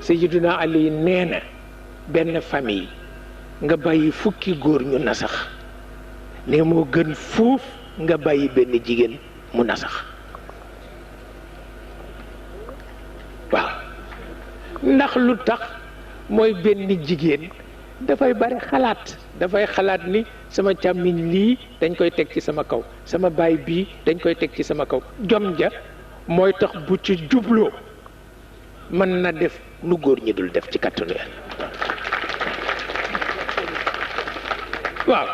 Sayyiduna Ali nee na benn famille nga bàyyi fukki góor ñu nasax ne moo gën fuuf nga bàyyi benn jigéen mu nasax waaw ndax lu tax mooy benn jigéen dafay bari xalaat dafay xalaat ni sama càmmiñ lii dañ koy teg ci sama kaw sama baay bii dañ koy teg ci sama kaw jom ja mooy tax bu ci jubloo mën na def nu góor ñi dul def ci kàttanu Yàlla waaw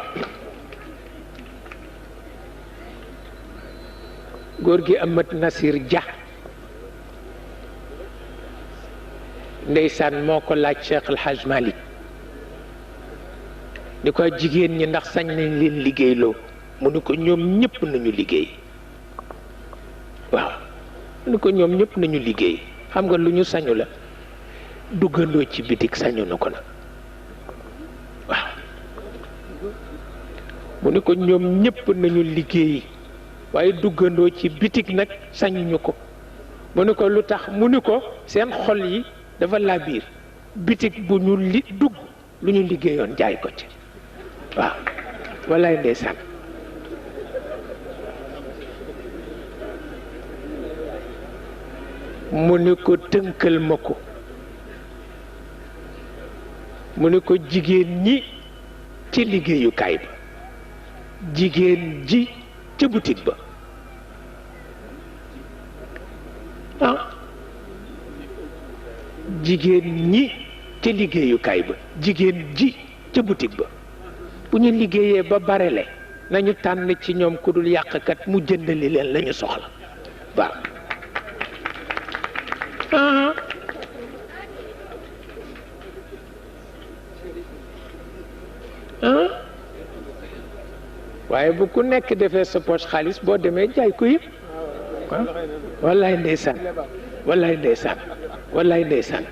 góor gi Amat Nasir Dia ndeysaan moo ko laaj Cheikh El Hadj Malick ni ko jigéen ñi ndax sañ nañ leen liggéeyloo mu ni ko ñoom ñëpp nañu liggéey waaw mu ni ko ñoom ñëpp nañu liggéey xam nga lu ñu sañu la duggandoo ci bitik sañu na ko nag waaw mu ni ko ñoom ñëpp nañu liggéey waaye duggandoo ci bitik nag sañuñu ko mu ni ko lu tax mu ni ko seen xol yi dafa laabiir bitik bu ñu dugg lu ñu liggéeyoon jaay ko ci waaw wallaay ndeysaan mu ni ko tënkal ma ko mu ni ko jigéen ñi ci liggéeyukaay ba jigéen ji ca boutique ba jigéen ñi ca liggéeyukaay ba jigéen ji ca boutique ba bu ñu liggéeyee ba barele nañu tànn ci ñoom ku dul yàqkat mu jëndali leen lañu soxla waaw waaye bu ku nekk defee sa poche xaalis boo demee jaay ko yëpp wallaay ndeysaan wallaay ndeysaan wallaay ndeysaan